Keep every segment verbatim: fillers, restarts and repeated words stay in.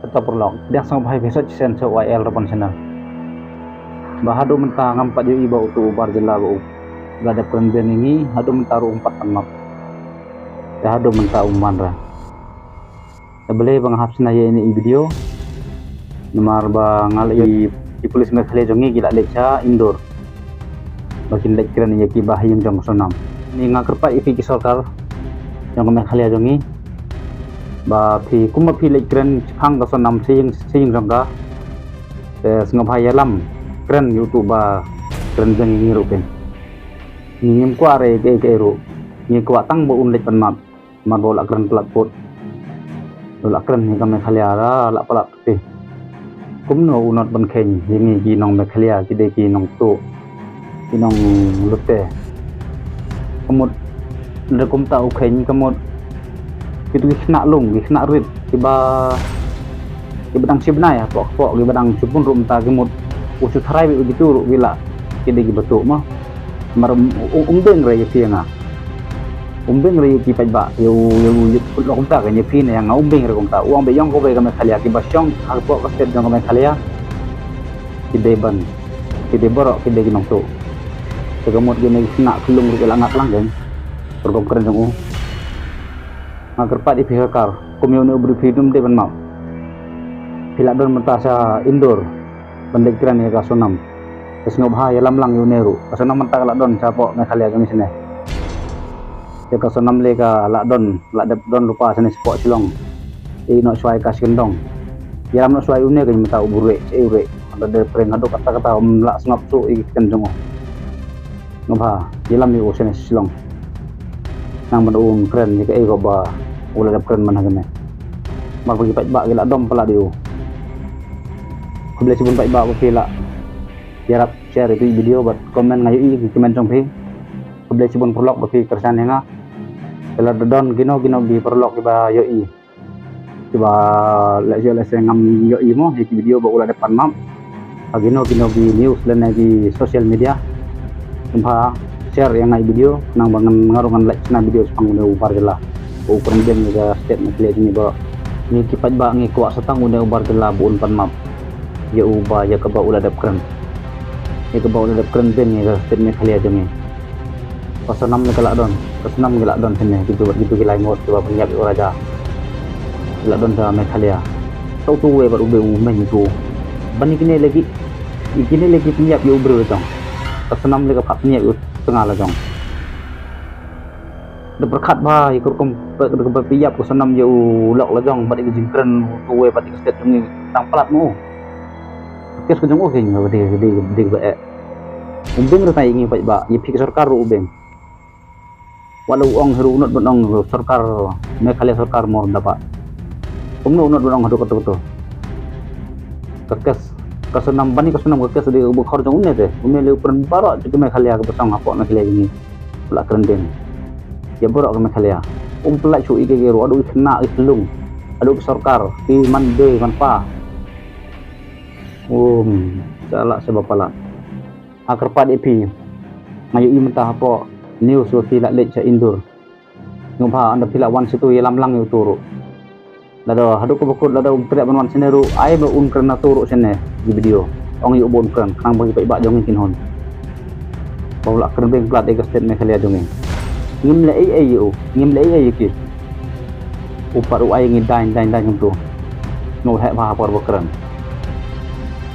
Te paralok, pdiang sngewbha ïa phi sa shisien sha Y L Raban Channel. Ba haduh mynta ngam pat ïohi ba uto u bar jylla ba u la dep kren beiñ ïa ngi, haduh mynta ruh um pat pan map. Te haduh mynta um man re. Te balei ba nga hap shna ïa ine i video? Namar ba nga la ïohi i police Meghalaya jong ngi ki la leit sha Indore ba kin leit kren ïa kiba ha ïing jong ka Sonam. Ni nga kyrpad ïa phi ki sorkar jong ka Meghalaya jong ngi ba phi, kumba phi leit kren shaphang ka Sonam sha ïing, sha ïing jong ka, te sngewbha ïalam kren ïa uto ba kren beiñ ïa ngi ruh phin. Ngi ngim kwah re kaei kaei ruh, ngi kwah tang ba un leit pan map. Namar ba u la kren palat put. U la kren ïa ka Meghalaya la, la palat put. Kumno u nod ban kheiñ ïa ngi ki nong Meghalaya, ki dei ki nongtuh, ki nonglute. Ka mut lada kumta u kheiñ, ka mut kito ki khynnah lung, ki khynnah rit, kiba, kiba dang shi bnai hapoh, hapoh, kiba dang shu bun ruh mynta, ka mut u shu tharai beit ba kito ruh ki la, ki dei kiba tuh mo. Namar um, um, um beiñ re ïa phi ïa nga. Um beiñ re ïa ki paidbah, ïa u, ïa u, ïa u, kumta ka, ïa phi ne ïa nga, um beiñ re kumta. U ong ba ïong kawei ka Meghalaya, kiba shong hapoh ka state jong ka Meghalaya, ki dei ban, ki dei baroh, ki dei ki nongtuh. Te ka mut kine ki khynnah ki lung ruh ki la ngat lang kein, ka rukom kren jong u. Nga kyrpad ïa phi sorkar, kum ïa une u briew phi, um dei ban map. Phi la don mynta sha Indore ban leit kren ïa ka Sonam. Te sngewbha ïalam lang ïa une ruh. Ka Sonam mynta ka la don shapoh Meghalaya jong ngi shane. Te ka Sonam lei ka la don, la dep don lypa shane shapoh Shillong. Ïeh noh shuwa ïa ka shi kyndong. Ïalam noh shuwa ïa une, ka mynta u bun ruh, shi ruh. Haba dei pyrshang haduh katta katta um lah sngap shuh ïa ki ktien jong u. Nga ba ïalam ïa u shane sha Shillong. Nang ban un kren ïa kaei kaba u la dep kren man ha kane. Namar ba ki paidbah ki la dom palat ïa u. Khublei shibun paidbah ba phi la ïarap share ïa ki video bad comment, nga ïohi ïa ki comment jong phi. Khublei shibun paralok ba phi kyrshan ïa nga. Te lada don kino kino ki paralok kiba ïohi, kiba lehse, lehse ngam ïohi mo ïa ki video ba u la dep pan map ha kino kino ki news lane ki social media, sngewbha share ïa nga ïa ki video, khnang ba ngan, nga ruh ngan leit shna video shaphang une u bar jylla ba u kren beiñ ïa ka state Meghalaya jong ngi baroh. Ngi ki paidbah ngi kwah sa tang une u bar jylla ba un pan map ïa u ba, ïa kaba u la dep kren, ïa kaba u la dep kren beiñ ïa ka state Meghalaya jong ngi. Ka Sonam lei ka la don, ka Sonam ka la don shane, kito bad kito ki lai ngut kiba pynïap ïa u Raja. Ka la don sha Meghalaya. Sa uto uwei bad u bei u meiñ uto. Ban ïa kine lei ki, ïa kine lei ki pynïap ïa u briew la jong. Ka Sonam lei ka pat pynïap ïa u tnga la jong. Da pyrkhat bha ïa ka rukom ba, ba pynïap ka Sonam ïa u lok la jong bad ïa ka jingkren uto uwei bad ïa ka state jong ngi, tang palat mo. Ka case ka jong u kein ba dei, dei, dei ba eh. Um beiñ re tang ïa ngi paidbah, ïa phi ki sorkar ruh u beiñ. Wat la u ong hi ruh u nod ban ong sorkar Meghalaya sorkar mor da ba. Kumno u nod ban ong haduh kato kato. Ka case ka Sonam, ban ïa ka Sonam ka case dei ka bkhor jong une te. Une lei u kren baroh jong ka Meghalaya kaba shong hapoh Meghalaya jong ngi. U la kren beiñ ïa baroh ka Meghalaya. Um pyllait shuh ïa kiei kiei ruh, haduh ki khynnah ki khyllung, haduh ki sorkar, ki man bei man pa. Um, sa lah sha ba palat. Nga kyrpad ïa phi. Nga ïohi mynta hapoh news ba phi la leit sha Indore. Sngewbha ynda phi la wan shato ïalam lang ïa uto ruh. Lada haduh kaba kut lada um treh ban wan shane ruh, ai ba un kren na uto ruh shane ïa ki video. Ong ïa u ba un kren, khnang ba ki paidbah jong ngi kin hun ba u la kren beiñ palat ïa ka state Meghalaya jong ngi. Ngim leh ei ei ïa u, ngim leh ei ei ïa ki. U pat u ai ngi daiñ daiñ daiñ kumto. Nga u heh bha ha por ba kren.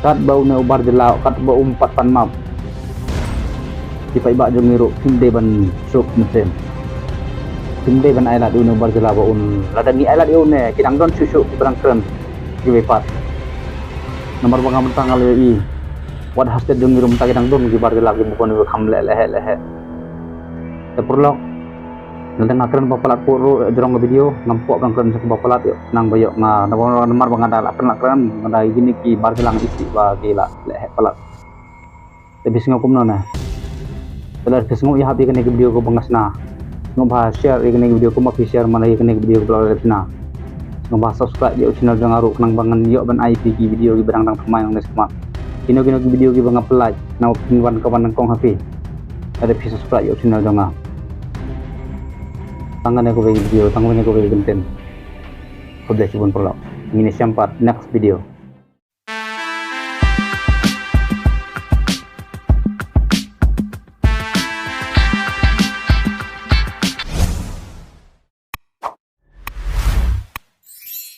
Katba une u bar jylla, katba um pat pan map, ki paidbah jong ngi ruh phim dei ban suk mynsiem. Phim dei ban ailad ïa une u bar jylla ba un, lada ngi ailad ïa une, ki dang don shuh shuh kiba dang kren kiwei pat. Namar ba nga mynta nga la ïohi wat ha state jong ngi ruh mynta ki dang don ki bar jylla kiba bun kiba kham leh leheh leheh. Te paralok, lada nga kren ba palat put ruh jrong ka video, ngam kwah ban kren sha kaba palat ïoh, khnang ba ïoh nga, namar, namar ba nga da la kren la kren, nga da ïa kine ki bar jylla nga isih ba ki la leheh palat. Te phi sngew kumno ne? Te lada phi sngew ïahap ïa kane ka video kaba nga shna, sngewbha share ïa kane ka video kumba phi share ma nga ïa kane ka video kaba la dep shna. Sngewbha subscribe ïa u channel jong nga ruh khnang ba ngan ïoh ban ai ïa phi ki video kiba dang dang thymmai nangne shakhmat. Kino kino ki video kiba nga pyllait khnang ba phin wan ka wan nyngkong ha phi. Lada phi subscribe ïa u channel jong nga. Tang kane kawei ka video, tang kane kawei ka kyntien. Khublei shibun paralok. Ngin ïa shem pat next video.